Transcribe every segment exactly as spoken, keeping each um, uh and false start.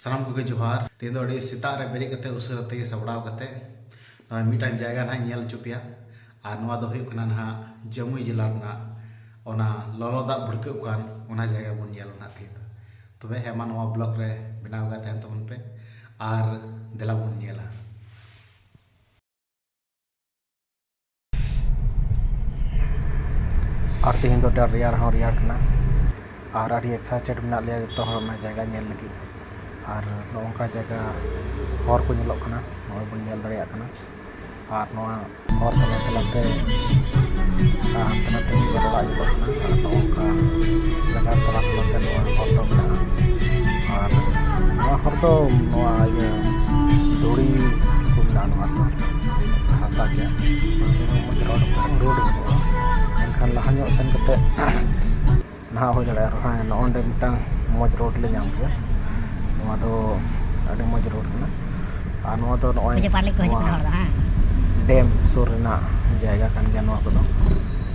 ᱥᱟᱱᱟᱢ ᱠᱚᱜᱮ ᱡᱚᱦᱟᱨ᱾ ᱛᱮᱦᱮᱧ ᱫᱚ ᱟᱹᱰᱤ ᱥᱮᱛᱟᱜ ᱨᱮ ᱵᱮᱨᱮᱫ ᱠᱟᱛᱮ ᱩᱥᱟᱹᱨᱟ ᱛᱮᱜᱮ ᱥᱟᱯᱲᱟᱣ ᱠᱟᱛᱮ ᱱᱚᱜᱼᱚᱭ ᱢᱤᱫᱴᱟᱝ ᱡᱟᱭᱜᱟ ᱱᱟᱦᱟᱜ ᱧᱮᱞ ᱦᱚᱪᱚ ᱯᱮᱭᱟ᱾ ᱟᱨ ᱱᱚᱣᱟ ᱫᱚ ᱦᱩᱭᱩᱜ ᱠᱟᱱᱟ ᱱᱟᱦᱟᱜ ᱡᱟᱹᱢᱩᱭ ᱡᱮᱞᱟ ᱨᱮᱱᱟᱜ ᱚᱱᱟ ᱞᱚᱞᱚ ᱫᱟᱜ ᱵᱷᱤᱲᱠᱟᱹᱜ ᱠᱟᱱ ᱚᱱᱟ ᱡᱟᱭᱜᱟ ᱵᱚᱱ ᱧᱮᱞᱟ ᱱᱟᱦᱟᱜ ᱛᱮᱦᱮᱧ ᱫᱚ᱾ ᱛᱚᱵᱮ ᱦᱮᱸ ᱢᱟ, ᱱᱚᱣᱟ ᱵᱞᱚᱜ ᱨᱮ ᱵᱮᱱᱟᱣ ᱠᱟᱛᱮ ᱛᱟᱦᱮᱱ ᱛᱟᱵᱚᱱ ᱯᱮ ᱟᱨ ᱫᱮᱞᱟ ᱵᱚᱱ ᱧᱮᱞᱟ᱾ ᱟᱨ ᱛᱮᱦᱮᱧ ᱫᱚ ᱟᱹᱰᱤ ᱟᱸᱴ ᱨᱮᱭᱟᱲ ᱦᱚᱸ ᱨᱮᱭᱟᱲ ᱠᱟᱱᱟ᱾ ᱟᱨ ᱟᱹᱰᱤ excited ᱢᱮᱱᱟᱜ ᱞᱮᱭᱟ ᱡᱚᱛᱚ ᱦᱚᱲ ᱚᱱᱟ ᱡᱟᱭᱜᱟ ᱧᱮᱞ ᱞᱟᱹᱜᱤᱫ᱾ ᱟᱨ ᱱᱚᱜᱼᱚ ᱱᱚᱝᱠᱟ ᱡᱟᱭᱜᱟ ᱦᱚᱨ ᱠᱚ ᱧᱮᱞᱚᱜ ᱠᱟᱱᱟ, ᱱᱚᱜᱼᱚᱭ ᱵᱚᱱ ᱧᱮᱞ ᱫᱟᱲᱮᱭᱟᱜ ᱠᱟᱱᱟ᱾ ᱟᱨ ᱱᱚᱣᱟ ᱦᱚᱨ ᱛᱟᱞᱟ ᱛᱟᱞᱟᱛᱮ, ᱟᱨ ᱦᱟᱱᱛᱮ ᱱᱟᱛᱮ ᱢᱤᱫ ᱵᱟᱨ ᱚᱲᱟᱜ ᱧᱮᱞᱚᱜ ᱠᱟᱱᱟ᱾ ᱟᱨ ᱱᱚᱜᱼᱚ ᱱᱚᱝᱠᱟ ᱜᱟᱡᱟᱲ ᱛᱟᱞᱟ ᱛᱟᱞᱟᱛᱮ ᱱᱚᱣᱟ ᱦᱚᱨ ᱫᱚ ᱢᱮᱱᱟᱜᱼᱟ᱾ ᱟᱨ ᱱᱚᱣᱟ ᱦᱚᱨ ᱫᱚ ᱱᱚᱣᱟ ᱤᱭᱟᱹ ᱫᱷᱩᱲᱤ ᱠᱚ ᱢᱮᱱᱟᱜᱼᱟ, ᱱᱚᱣᱟ ᱫᱚ ᱦᱟᱥᱟ ᱜᱮᱭᱟ᱾ ᱨᱳᱰ, ᱨᱳᱰ ᱵᱟᱹᱱᱩᱜᱼᱟ᱾ ᱢᱮᱱᱠᱷᱟᱱ ᱞᱟᱦᱟ ᱧᱚᱜ ᱥᱮᱱ ᱠᱟᱛᱮ ᱱᱟᱦᱟᱜ ᱦᱩᱭ ᱫᱟᱲᱮᱭᱟᱜᱼᱟ ᱟᱨᱦᱚᱸ᱾ ᱦᱮᱸ, ᱱᱚᱜᱼᱚ ᱱᱚᱸᱰᱮ ᱢᱤᱫᱴᱟᱝ ᱢᱚᱡᱽ ᱨᱳᱰ ᱞᱮ ᱧᱟᱢ ᱠᱮᱫᱟ᱾ ᱱᱚᱣᱟ ᱫᱚ ᱟᱹᱰᱤ ᱢᱚᱡᱽ ᱨᱳᱰ ᱠᱟᱱᱟ᱾ ᱟᱨ ᱱᱚᱣᱟ ᱫᱚ ᱱᱚᱜᱼᱚᱭ ᱯᱩᱡᱟᱹ ᱯᱟᱨᱞᱤ ᱠᱚ ᱦᱤᱡᱩᱜ ᱱᱚᱣᱟ ᱠᱟᱱᱟ ᱦᱚᱲ ᱫᱚ, ᱦᱮᱸ᱾ ᱰᱮᱢ ᱥᱩᱨ ᱨᱮᱱᱟᱜ ᱡᱟᱭᱜᱟ ᱠᱟᱱ ᱜᱮᱭᱟ ᱱᱚᱣᱟ ᱠᱚᱫᱚ᱾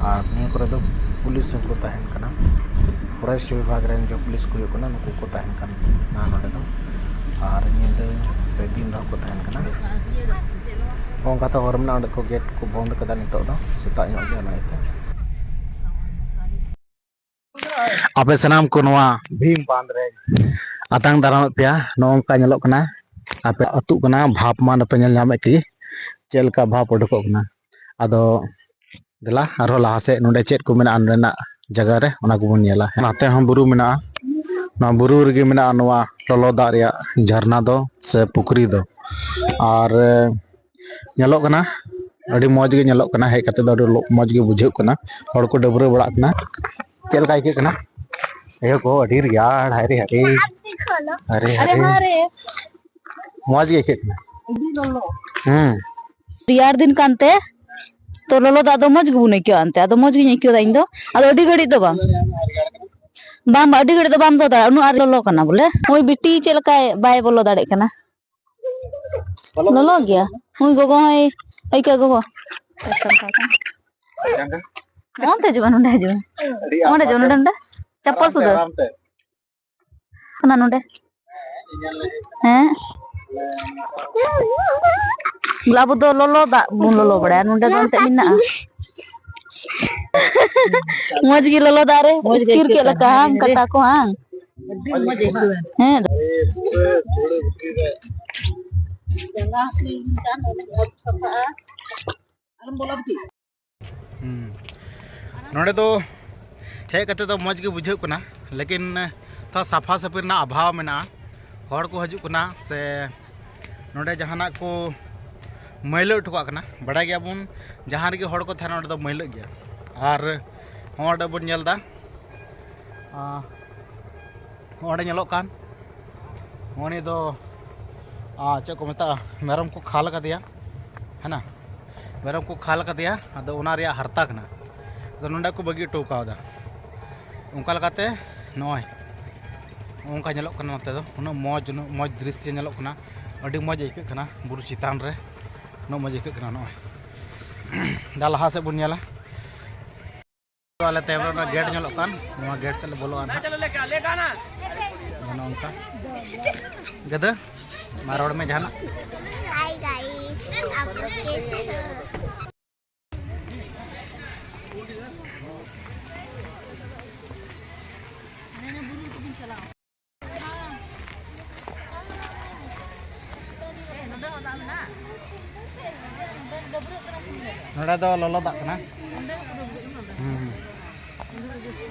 ᱟᱨ ᱱᱤᱭᱟᱹ ᱠᱚᱨᱮ ᱫᱚ ᱯᱩᱞᱤᱥ ᱦᱚᱸᱠᱚ ᱛᱟᱦᱮᱱ ᱠᱟᱱᱟ᱾ ᱯᱷᱚᱨᱮᱥᱴ ᱵᱤᱵᱷᱟᱜᱽ ᱨᱮᱱ ᱡᱚ ᱯᱩᱞᱤᱥ ᱠᱚ ᱦᱩᱭᱩᱜ ᱠᱟᱱᱟ, ᱱᱩᱠᱩ ᱠᱚ ᱛᱟᱦᱮᱱ ᱠᱟᱱᱟ ᱱᱚᱰᱮ ᱫᱚ᱾ ᱟᱨ ᱧᱤᱫᱟᱹ ᱥᱮ ᱫᱤᱱ ᱨᱮᱦᱚᱸ ᱠᱚ ᱛᱟᱦᱮᱱ ᱠᱟᱱᱟ᱾ ᱚᱱᱠᱟᱛᱮ ᱦᱚᱨ ᱢᱮᱱᱟᱜᱼᱟ, ᱚᱸᱰᱮ ᱠᱚ ᱜᱮᱴ ᱠᱚ ᱵᱚᱱᱫ ᱠᱟᱫᱟ ᱱᱤᱛᱚᱜ ᱫᱚ, ᱥᱮᱛᱟᱜ ᱧᱚᱜ ᱜᱮ, ᱚᱱᱟ ᱤᱭᱟᱹᱛᱮ᱾ ᱟᱯᱮ ᱥᱟᱱᱟᱢ ᱠᱚ ᱱᱚᱣᱟ ᱵᱷᱤᱢ ᱵᱟᱸᱫᱷ ᱨᱮ ᱟᱛᱟᱝ ᱫᱟᱨᱟᱢᱮᱫ ᱯᱮᱭᱟ᱾ ᱱᱚᱜᱼᱚ ᱱᱚᱝᱠᱟ ᱧᱮᱞᱚᱜ ᱠᱟᱱᱟ, ᱟᱯᱮ ᱟᱹᱛᱩᱜ ᱠᱟᱱᱟ ᱵᱷᱟᱵᱽ, ᱢᱟ ᱱᱚᱰᱮ ᱯᱮ ᱧᱮᱞ ᱧᱟᱢᱮᱫ ᱜᱮ ᱪᱮᱫ ᱞᱮᱠᱟ ᱵᱷᱟᱵᱽ ᱩᱰᱩᱠᱚᱜ ᱠᱟᱱᱟ᱾ ᱟᱫᱚ ᱫᱮᱞᱟ ᱟᱨᱦᱚᱸ ᱞᱟᱦᱟ ᱥᱮᱫ ᱱᱚᱰᱮ ᱪᱮᱫ ᱠᱚ ᱢᱮᱱᱟᱜᱼᱟ ᱱᱚᱰᱮᱱᱟᱜ ᱡᱟᱭᱜᱟ ᱨᱮ, ᱚᱱᱟ ᱠᱚᱵᱚᱱ ᱧᱮᱞᱟ᱾ ᱱᱚᱛᱮ ᱦᱚᱸ ᱵᱩᱨᱩ ᱢᱮᱱᱟᱜᱼᱟ, ᱱᱚᱣᱟ ᱵᱩᱨᱩ ᱨᱮᱜᱮ ᱢᱮᱱᱟᱜᱼᱟ ᱱᱚᱣᱟ ᱞᱚᱞᱚ ᱫᱟᱜ ᱨᱮᱭᱟᱜ ᱡᱷᱟᱨᱱᱟ ᱫᱚ ᱥᱮ ᱯᱩᱠᱷᱨᱤ ᱫᱚ᱾ ᱟᱨ ᱧᱮᱞᱚᱜ ᱠᱟᱱᱟ, ᱟᱹᱰᱤ ᱢᱚᱡᱽ ᱜᱮ ᱧᱮᱞᱚᱜ ᱠᱟᱱᱟ, ᱦᱮᱡ ᱠᱟᱛᱮ ᱫᱚ ᱟᱹᱰᱤ ᱞᱚ-, ᱢᱚᱡᱽ ᱜᱮ ᱵᱩᱡᱷᱟᱹᱜ ᱠᱟᱱᱟ᱾ ᱦᱚᱲ ᱠᱚ ᱰᱟᱹᱵᱽᱨᱟᱹ ᱵᱟᱲᱟᱜ ᱠᱟᱱᱟ᱾ ᱪᱮᱫ ᱞᱮᱠᱟ ᱟᱹᱭᱠᱟᱹᱜ ᱠᱟᱱᱟ? ᱤᱭᱟᱹ ᱠᱚ ᱟᱹᱰᱤ ᱨᱮᱭᱟᱲ, ᱦᱟᱭ ᱨᱮ ᱦᱟᱭ ᱨᱮ᱾ ᱦᱟᱭ ᱨᱮ ᱦᱟᱭ ᱨᱮ᱾ ᱢᱚᱡᱽ ᱜᱮ ᱟᱹᱭᱠᱟᱹᱜ ᱠᱟᱱᱟ᱾ ᱦᱩᱸ᱾ ᱨᱮᱭᱟᱲ ᱫᱤᱱ ᱠᱟᱱᱛᱮ ᱛᱚ ᱞᱚᱞᱚ ᱫᱟᱜ ᱫᱚ ᱢᱚᱡᱽ ᱜᱮᱵᱚᱱ ᱟᱹᱭᱠᱟᱹᱣᱟ ᱮᱱᱛᱮ, ᱟᱫᱚ ᱢᱚᱡᱽ ᱜᱤᱧ ᱟᱹᱭᱠᱟᱹᱣ ᱫᱟ ᱤᱧ ᱫᱚ᱾ ᱟᱫᱚ ᱟᱹᱰᱤ ᱜᱷᱟᱹᱲᱤᱡ ᱫᱚ ᱵᱟᱝ, ᱵᱟᱝ, ᱵᱟᱝ, ᱟᱹᱰᱤ ᱜᱷᱟᱹᱲᱤᱡ ᱫᱚ ᱵᱟᱢ ᱫᱚᱦᱚ ᱫᱟᱲᱮᱭᱟᱜᱼᱟ, ᱩᱱᱟᱹᱜ ᱟᱸᱴ ᱞᱚᱞᱚ ᱠᱟᱱᱟ ᱵᱚᱞᱮ᱾ ᱳᱭ ᱵᱤᱴᱤ ᱪᱮᱫ ᱞᱮᱠᱟᱭ ᱵᱟᱭ ᱵᱚᱞᱚ ᱫᱟᱲᱮᱭᱟᱜ ᱠᱟᱱᱟ᱾ ᱞᱚᱞᱚ ᱜᱮᱭᱟ᱾ ᱦᱳᱭ, ᱜᱚᱜᱚ ᱦᱚᱸᱭ ᱟᱹᱭᱠᱟᱹᱜ, ᱜᱚᱜᱚ᱾ ᱚᱱᱛᱮ ᱦᱤᱡᱩᱜ ᱢᱮ, ᱱᱚᱸᱰᱮ ᱦᱤᱡᱩᱜ ᱢᱮ᱾ ᱚᱸᱰᱮ ᱦᱤᱡᱩᱜ ᱢᱮ, ᱱᱚᱸᱰᱮ, ᱱᱚᱸᱰᱮ᱾ ᱪᱟᱯᱯᱚᱞ ᱥᱩᱫᱷᱟᱹ᱾ ᱚᱱᱟ ᱱᱚᱸᱰᱮ᱾ ᱦᱮᱸ? ᱟᱵᱚ ᱫᱚ ᱞᱚᱞᱚ ᱫᱟᱜ ᱵᱚᱱ ᱞᱚᱞᱚ ᱵᱟᱲᱟᱭᱟ, ᱱᱚᱸᱰᱮ ᱫᱚ ᱮᱱᱛᱮᱫ ᱢᱮᱱᱟᱜᱼᱟ᱾ ᱢᱚᱡᱽ ᱜᱮ ᱞᱚᱞᱚ ᱫᱟᱜ ᱨᱮ ᱤᱥᱠᱤᱨ ᱠᱮᱫ ᱞᱮᱠᱟ, ᱦᱟᱝ, ᱠᱟᱴᱟ ᱠᱚ, ᱦᱟᱝ? ᱦᱮᱸ᱾ ᱦᱩᱸ᱾ ᱱᱚᱰᱮ ᱫᱚ ᱦᱮᱡ ᱠᱟᱛᱮ ᱫᱚ ᱢᱚᱡᱽ ᱜᱮ ᱵᱩᱡᱷᱟᱹᱜ ᱠᱟᱱᱟ, ᱞᱮᱠᱤᱱ ᱛᱷᱚᱲᱟ ᱥᱟᱯᱷᱟ ᱥᱟᱹᱯᱷᱤ ᱨᱮᱱᱟᱜ ᱚᱵᱷᱟᱵᱽ ᱢᱮᱱᱟᱜᱼᱟ᱾ ᱦᱚᱲ ᱠᱚ ᱦᱤᱡᱩᱜ ᱠᱟᱱᱟ ᱥᱮ ᱱᱚᱰᱮ ᱡᱟᱦᱟᱱᱟᱜ ᱠᱚ ᱢᱟᱹᱭᱞᱟᱹ ᱦᱚᱴᱚ ᱠᱟᱜ ᱠᱟᱱᱟ᱾ ᱵᱟᱲᱟᱭ ᱜᱮᱭᱟᱵᱚᱱ, ᱡᱟᱦᱟᱸ ᱨᱮᱜᱮ ᱦᱚᱲ ᱠᱚ ᱛᱟᱦᱮᱱᱟ, ᱚᱸᱰᱮ ᱫᱚ ᱢᱟᱹᱭᱞᱟᱹᱜ ᱜᱮᱭᱟ᱾ ᱟᱨ ᱚᱸᱰᱮ ᱵᱚᱱ ᱧᱮᱞ ᱮᱫᱟ, ᱟᱸ, ᱚᱸᱰᱮ ᱧᱮᱞᱚᱜ ᱠᱟᱱ ᱩᱱᱤ ᱫᱚ, ᱟᱸ, ᱪᱮᱫ ᱠᱚ ᱢᱮᱛᱟᱜᱼᱟ, ᱢᱮᱨᱚᱢ ᱠᱚ ᱠᱷᱟᱞ ᱠᱟᱫᱮᱭᱟ, ᱦᱮᱸ ᱱᱟ? ᱢᱮᱨᱚᱢ ᱠᱚ ᱠᱷᱟᱞ ᱠᱟᱫᱮᱭᱟ, ᱟᱫᱚ ᱚᱱᱟ ᱨᱮᱭᱟᱜ ᱦᱟᱨᱛᱟ ᱠᱟᱱᱟ᱾ ᱟᱫᱚ ᱱᱚᱸᱰᱮ ᱠᱚ ᱵᱟᱹᱜᱤ ᱦᱚᱴᱚ ᱠᱟᱣᱫᱟ᱾ ᱚᱱᱠᱟ ᱞᱮᱠᱟᱛᱮ ᱱᱚᱜᱼᱚᱭ ᱚᱱᱠᱟ ᱧᱮᱞᱚᱜ ᱠᱟᱱᱟ ᱱᱚᱛᱮ ᱫᱚ᱾ ᱩᱱᱟᱹᱜ ᱢᱚᱡᱽ, ᱩᱱᱟᱹᱜ ᱢᱚᱡᱽ ᱫᱨᱤᱥᱥᱚ ᱧᱮᱞᱚᱜ ᱠᱟᱱᱟ, ᱟᱹᱰᱤ ᱢᱚᱡᱽ ᱟᱹᱭᱠᱟᱹᱜ ᱠᱟᱱᱟ ᱵᱩᱨᱩ ᱪᱮᱛᱟᱱ ᱨᱮ, ᱩᱱᱟᱹᱜ ᱢᱚᱡᱽ ᱟᱹᱭᱠᱟᱹᱜ ᱠᱟᱱᱟ᱾ ᱱᱚᱜᱼᱚᱭ ᱫᱟ ᱞᱟᱦᱟ ᱥᱮᱫ ᱵᱚᱱ ᱧᱮᱞᱟ᱾ ᱟᱞᱮ ᱛᱟᱭᱚᱢ ᱨᱮ ᱚᱱᱟ ᱜᱮᱴ ᱧᱮᱞᱚᱜ ᱠᱟᱱ, ᱱᱚᱣᱟ ᱜᱮᱴ ᱥᱮᱫ ᱞᱮ ᱵᱚᱞᱚᱜᱼᱟ ᱱᱟᱦᱟᱜ᱾ ᱱᱚᱜᱼᱚ ᱱᱚᱝᱠᱟ᱾ ᱜᱟᱹᱫᱟᱹ, ᱢᱟ ᱨᱚᱲ ᱢᱮ ᱡᱟᱦᱟᱱᱟᱜ᱾ Hi guys, आप लोग कैसे हो? ᱱᱚᱰᱮ ᱫᱚ ᱞᱚᱞᱚ ᱫᱟᱜ ᱠᱟᱱᱟ᱾ ᱦᱩᱸ, ᱦᱩᱸ᱾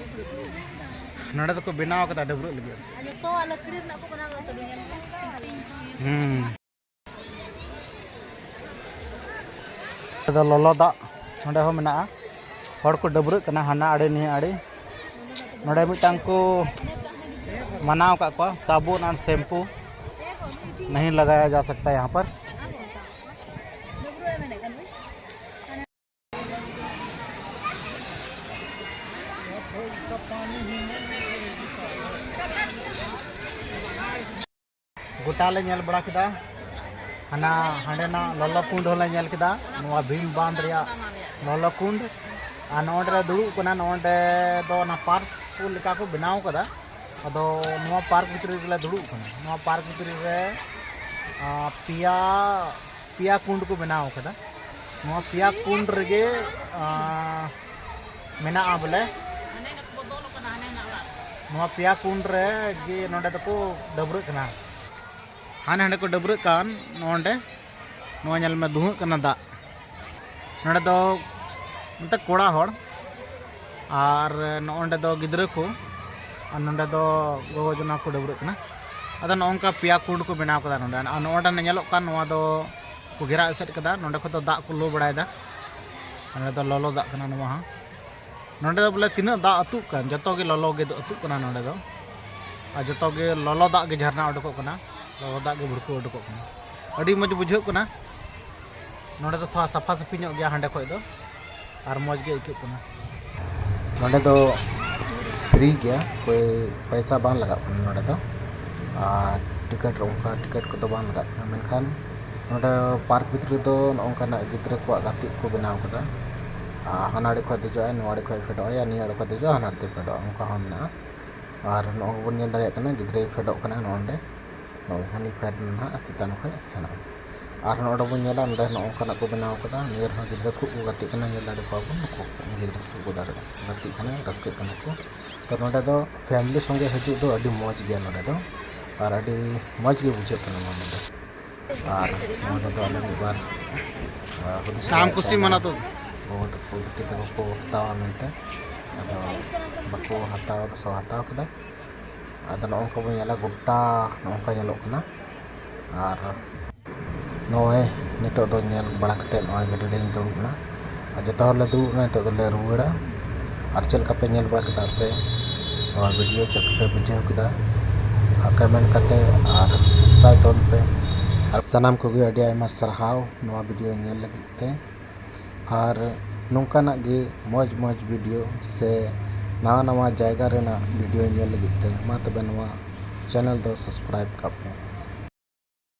ᱱᱚᱰᱮ ᱫᱚᱠᱚ ᱵᱮᱱᱟᱣ ᱠᱟᱫᱟ ᱰᱟᱹᱵᱽᱨᱟᱹᱜ ᱞᱟᱹᱜᱤᱫ᱾ ᱦᱩᱸ᱾ ᱱᱚᱰᱮ ᱫᱚ ᱞᱚᱞᱚ ᱫᱟᱜ ᱱᱚᱰᱮ ᱦᱚᱸ ᱢᱮᱱᱟᱜᱼᱟ᱾ ᱦᱚᱲ ᱠᱚ ᱰᱟᱹᱵᱽᱨᱟᱹᱜ ᱠᱟᱱᱟ ᱦᱟᱱᱟ ᱟᱲᱮ ᱱᱤᱭᱟᱹ ᱟᱲᱮ᱾ ᱱᱚᱰᱮ ᱢᱤᱫᱴᱟᱝ ᱠᱚ ᱢᱟᱱᱟᱣ ᱟᱠᱟᱫ ᱠᱚᱣᱟ, ᱥᱟᱵᱚᱱ ᱟᱨ ᱥᱮᱢᱯᱩ ᱱᱟᱦᱤ ᱞᱟᱜᱟᱭᱟ ᱡᱟ ᱥᱟᱠᱛᱟ ᱭᱟᱦᱟᱸ ᱯᱟᱨ᱾ ᱜᱚᱴᱟ ᱞᱮ ᱧᱮᱞ ᱵᱟᱲᱟ ᱠᱮᱫᱟ᱾ ᱦᱟᱱᱟ ᱦᱟᱸᱰᱮᱱᱟᱜ ᱞᱚᱞᱚ ᱠᱩᱸᱰ ᱦᱚᱸᱞᱮ ᱧᱮᱞ ᱠᱮᱫᱟ, ᱱᱚᱣᱟ ᱵᱷᱤᱢ ᱵᱟᱸᱫᱷ ᱨᱮᱭᱟᱜ ᱞᱚᱞᱚ ᱠᱩᱸᱰ᱾ ᱟᱨ ᱱᱚᱜᱼᱚᱸᱰᱮ ᱞᱮ ᱫᱩᱲᱩᱵ ᱠᱟᱱᱟ, ᱱᱚᱜᱼᱚᱸᱰᱮ ᱫᱚ ᱚᱱᱟ ᱯᱟᱨᱠ ᱠᱚ ᱞᱮᱠᱟ ᱠᱚ ᱵᱮᱱᱟᱣ ᱠᱟᱫᱟ᱾ ᱟᱫᱚ ᱱᱚᱣᱟ ᱯᱟᱨᱠ ᱵᱷᱤᱛᱨᱤ ᱨᱮᱞᱮ ᱫᱩᱲᱩᱵ ᱠᱟᱱᱟ᱾ ᱱᱚᱣᱟ ᱯᱟᱨᱠ ᱵᱷᱤᱛᱨᱤ ᱨᱮ ᱟᱸ, ᱯᱮᱭᱟ ᱯᱮᱭᱟ ᱠᱩᱸᱰ ᱠᱚ ᱵᱮᱱᱟᱣ ᱠᱟᱫᱟ᱾ ᱱᱚᱣᱟ ᱯᱮᱭᱟ ᱠᱩᱸᱰ ᱨᱮᱜᱮ ᱟᱸ, ᱢᱮᱱᱟᱜᱼᱟ ᱵᱚᱞᱮ᱾ ᱱᱚᱣᱟ ᱯᱮᱭᱟ ᱠᱩᱸᱰ ᱨᱮ ᱜᱮ ᱱᱚᱰᱮ ᱫᱚᱠᱚ ᱰᱟᱹᱵᱽᱨᱟᱹᱜ ᱠᱟᱱᱟ᱾ ᱦᱟᱱᱮ ᱦᱟᱸᱰᱮ ᱠᱚ ᱰᱟᱹᱵᱽᱨᱟᱹᱜ ᱠᱟᱱ ᱱᱚᱰᱮ, ᱱᱚᱣᱟ ᱧᱮᱞ ᱢᱮ, ᱫᱩᱦᱟᱹᱜ ᱠᱟᱱᱟ ᱫᱟᱜ᱾ ᱱᱚᱰᱮ ᱫᱚ ᱱᱚᱛᱮ ᱠᱚᱲᱟ ᱦᱚᱲ ᱟᱨ ᱱᱚᱜᱼᱚᱸᱰᱮ ᱫᱚ ᱜᱤᱫᱽᱨᱟᱹ ᱠᱚ, ᱟᱨ ᱱᱚᱰᱮ ᱫᱚ ᱜᱚᱜᱚ ᱡᱚᱱᱟ ᱠᱚ ᱰᱟᱹᱵᱽᱨᱟᱹᱜ ᱠᱟᱱᱟ᱾ ᱟᱫᱚ ᱱᱚᱜᱼᱚ ᱱᱚᱝᱠᱟ ᱯᱮᱭᱟ ᱠᱩᱸᱰ ᱠᱚ ᱵᱮᱱᱟᱣ ᱠᱟᱫᱟ ᱱᱚᱰᱮ᱾ ᱟᱨ ᱱᱚᱜᱼᱚᱸᱰᱮ ᱧᱮᱞᱚᱜ ᱠᱟᱱ, ᱱᱚᱣᱟ ᱫᱚ ᱠᱚ ᱜᱷᱮᱨᱟ ᱮᱥᱮᱫ ᱠᱟᱫᱟ᱾ ᱱᱚᱰᱮ ᱠᱷᱚᱱ ᱫᱚ ᱫᱟᱜ ᱠᱚ ᱞᱳ ᱵᱟᱲᱟᱭᱮᱫᱟ᱾ ᱱᱚᱰᱮ ᱫᱚ ᱞᱚᱞᱚ ᱫᱟᱜ ᱠᱟᱱᱟ ᱱᱚᱣᱟ ᱦᱚᱸ᱾ ᱱᱚᱰᱮ ᱫᱚ ᱵᱚᱞᱮ ᱛᱤᱱᱟᱹᱜ ᱫᱟᱜ ᱟᱹᱛᱩᱜ ᱠᱟᱱ, ᱡᱚᱛᱚ ᱜᱮ ᱞᱚᱞᱚ ᱜᱮ ᱟᱹᱛᱩᱜ ᱠᱟᱱᱟ ᱱᱚᱰᱮ ᱫᱚ᱾ ᱟᱨ ᱡᱚᱛᱚ ᱜᱮ ᱞᱚᱞᱚ ᱫᱟᱜ ᱜᱮ ᱡᱷᱟᱨᱱᱟ ᱩᱰᱩᱠᱚᱜ ᱠᱟᱱᱟ, ᱞᱚᱞᱚ ᱫᱟᱜ ᱜᱮ ᱵᱷᱩᱲᱠᱟᱹᱣ ᱩᱰᱩᱠᱚᱜ ᱠᱟᱱᱟ᱾ ᱟᱹᱰᱤ ᱢᱚᱡᱽ ᱵᱩᱡᱷᱟᱹᱜ ᱠᱟᱱᱟ᱾ ᱱᱚᱰᱮ ᱫᱚ ᱛᱷᱚᱲᱟ ᱥᱟᱯᱷᱟ ᱥᱟᱹᱯᱷᱤ ᱧᱚᱜ ᱜᱮᱭᱟ ᱦᱟᱸᱰᱮ ᱠᱷᱚᱡ ᱫᱚ, ᱟᱨ ᱢᱚᱡᱽ ᱜᱮ ᱟᱹᱭᱠᱟᱹᱜ ᱠᱟᱱᱟ᱾ ᱱᱚᱰᱮ ᱫᱚ ᱯᱷᱨᱤ ᱜᱮᱭᱟ, ᱠᱳᱭ ᱯᱚᱭᱥᱟ ᱵᱟᱝ ᱞᱟᱜᱟᱜ ᱠᱟᱱᱟ ᱱᱚᱰᱮ ᱫᱚ᱾ ᱟᱨ ᱴᱤᱠᱤᱴ, ᱚᱱᱠᱟ ᱴᱤᱠᱤᱴ ᱠᱚᱫᱚ ᱵᱟᱝ ᱞᱟᱜᱟᱜ ᱠᱟᱱᱟ᱾ ᱢᱮᱱᱠᱷᱟᱱ ᱱᱚᱰᱮ ᱯᱟᱨᱠ ᱵᱷᱤᱛᱨᱤ ᱨᱮᱫᱚ ᱱᱚᱜᱼᱚ ᱱᱚᱝᱠᱟᱱᱟᱜ ᱜᱤᱫᱽᱨᱟᱹ ᱠᱚᱣᱟᱜ ᱜᱟᱛᱮᱜ ᱠᱚ ᱵᱮᱱᱟᱣ ᱠᱟᱫᱟ᱾ ᱟᱨ ᱦᱟᱱᱟ ᱟᱲᱮ ᱠᱷᱚᱡ ᱫᱮᱡᱚᱜᱼᱟᱭ, ᱱᱚᱣᱟ ᱟᱲᱮ ᱠᱷᱚᱡ ᱯᱷᱮᱰᱚᱜ ᱟᱭ, ᱱᱤᱭᱟᱹ ᱟᱲᱮ ᱠᱷᱚᱡ ᱫᱮᱡᱚᱜᱼᱟ, ᱦᱟᱱᱟ ᱟᱲᱮ ᱛᱮ ᱯᱷᱮᱰᱚᱜᱼᱟ, ᱚᱱᱠᱟ ᱦᱚᱸ ᱢᱮᱱᱟᱜᱼᱟ᱾ ᱟᱨ ᱱᱚᱜᱼᱚᱭ ᱵᱚᱱ ᱧᱮᱞ ᱫᱟᱲᱮᱭᱟᱜ ᱠᱟᱱᱟ, ᱜᱤᱫᱽᱨᱟᱹᱭ ᱯᱷᱮᱰᱚᱜ ᱠᱟᱱᱟ ᱱᱚᱜᱼᱚ ᱱᱚᱰᱮ᱾ ᱱᱚᱜᱼᱚᱭ ᱦᱟᱹᱱᱤ ᱯᱷᱮᱰ ᱱᱟᱦᱟᱜ ᱪᱮᱛᱟᱱ ᱠᱷᱚᱡ ᱦᱮᱱᱟᱜᱼᱟ᱾ ᱟᱨ ᱱᱚᱰᱮ ᱵᱚᱱ ᱧᱮᱞᱟ, ᱱᱚᱰᱮ ᱱᱚᱜᱼᱚ ᱱᱚᱝᱠᱟᱱᱟᱜ ᱠᱚ ᱵᱮᱱᱟᱣ ᱠᱟᱫᱟ᱾ ᱱᱤᱭᱟᱹ ᱨᱮᱦᱚᱸ ᱜᱤᱫᱽᱨᱟᱹ ᱠᱷᱩᱵ ᱠᱚ ᱜᱟᱛᱮᱜ ᱠᱟᱱᱟ, ᱧᱮᱞ ᱫᱟᱲᱮ ᱠᱚᱣᱟ ᱵᱚᱱ, ᱱᱩᱠᱩ ᱜᱤᱫᱽᱨᱟᱹ ᱠᱷᱩᱵ ᱠᱚ ᱫᱟᱲᱮ-, ᱜᱟᱛᱮᱜ ᱠᱟᱱᱟ, ᱨᱟᱹᱥᱠᱟᱹᱜ ᱠᱟᱱᱟ ᱠᱚ᱾ ᱛᱚ ᱱᱚᱰᱮ ᱫᱚ ᱯᱷᱮᱢᱞᱤ ᱥᱚᱸᱜᱮ ᱦᱤᱡᱩᱜ ᱫᱚ ᱟᱹᱰᱤ ᱢᱚᱡᱽ ᱜᱮᱭᱟ ᱱᱚᱰᱮ ᱫᱚ, ᱟᱨ ᱟᱹᱰᱤ ᱢᱚᱡᱽ ᱜᱮ ᱵᱩᱡᱷᱟᱹᱜ ᱠᱟᱱᱟ ᱱᱚᱰᱮ ᱫᱚ᱾ ᱟᱨ ᱱᱚᱰᱮ ᱫᱚ ᱟᱞᱮ ᱢᱤᱫ ᱵᱟᱨ, ᱟᱨ, ᱦᱩᱫᱤᱥ ᱟᱢ ᱠᱟᱛᱮ ᱠᱩᱥᱤ ᱢᱟᱱᱟ ᱛᱚ᱾ ᱜᱚᱜᱚ ᱛᱟᱠᱚ, ᱵᱤᱴᱤ ᱛᱟᱠᱚ ᱠᱚ ᱦᱟᱛᱟᱣᱟ ᱢᱮᱱᱛᱮ, ᱟᱫᱚ ᱵᱟᱠᱚ ᱦᱟᱛᱟᱣ, ᱟᱫᱚ ᱥᱚ ᱦᱟᱛᱟᱣ ᱠᱮᱫᱟ᱾ ᱟᱫᱚ ᱱᱚᱜᱼᱚ ᱱᱚᱝᱠᱟ ᱵᱚᱱ ᱧᱮᱞᱟ, ᱜᱚᱴᱟ ᱱᱚᱜᱼᱚ ᱱᱚᱝᱠᱟ ᱧᱮᱞᱚᱜ ᱠᱟᱱᱟ᱾ ᱟᱨ ᱱᱚᱜᱼᱚᱭ ᱱᱤᱛᱚᱜ ᱫᱚ ᱧᱮᱞ ᱵᱟᱲᱟ ᱠᱟᱛᱮᱫ ᱱᱚᱜᱼᱚᱭ ᱜᱟᱹᱰᱤ ᱨᱮᱧ ᱫᱩᱲᱩᱵ ᱮᱱᱟ᱾ ᱟᱨ ᱡᱚᱛᱚ ᱦᱚᱲ ᱞᱮ ᱫᱩᱲᱩᱵ ᱮᱱᱟ, ᱱᱤᱛᱚᱜ ᱫᱚᱞᱮ ᱨᱩᱣᱟᱹᱲᱟ᱾ ᱟᱨ ᱪᱮᱫ ᱞᱮᱠᱟ ᱯᱮ ᱧᱮᱞ ᱵᱟᱲᱟ ᱠᱮᱫᱟ ᱟᱯᱮ ᱱᱚᱣᱟ ᱵᱷᱤᱰᱤᱭᱳ, ᱪᱮᱫ ᱞᱮᱠᱟ ᱯᱮ ᱵᱩᱡᱷᱟᱹᱣ ᱠᱮᱫᱟ? ᱟᱨ ᱠᱚᱢᱮᱱᱴ ᱠᱟᱛᱮᱫ ᱟᱨ ᱥᱟᱵᱥᱠᱨᱟᱭᱤᱵ ᱛᱟᱵᱚᱱ ᱯᱮ᱾ ᱟᱨ ᱥᱟᱱᱟᱢ ᱠᱚᱜᱮ ᱟᱹᱰᱤ ᱟᱭᱢᱟ ᱥᱟᱨᱦᱟᱣ ᱱᱚᱣᱟ ᱵᱷᱤᱰᱤᱭᱳ ᱧᱮᱞ ᱞᱟᱹᱜᱤᱫ ᱛᱮ᱾ ᱟᱨ ᱱᱚᱝᱠᱟᱱᱟᱜ ᱜᱮ ᱢᱚᱡᱽ ᱢᱚᱡᱽ ᱵᱷᱤᱰᱤᱭᱳ ᱥᱮ ᱱᱟᱣᱟ ᱱᱟᱣᱟ ᱡᱟᱭᱜᱟ ᱨᱮᱱᱟᱜ ᱵᱷᱤᱰᱤᱭᱳ ᱧᱮᱞ ᱞᱟᱹᱜᱤᱫ ᱛᱮ ᱢᱟ ᱛᱚᱵᱮ ᱱᱚᱣᱟ ᱪᱮᱱᱮᱞ ᱫᱚ ᱥᱟᱵᱥᱠᱨᱟᱭᱤᱵ ᱠᱟᱜ ᱯᱮ᱾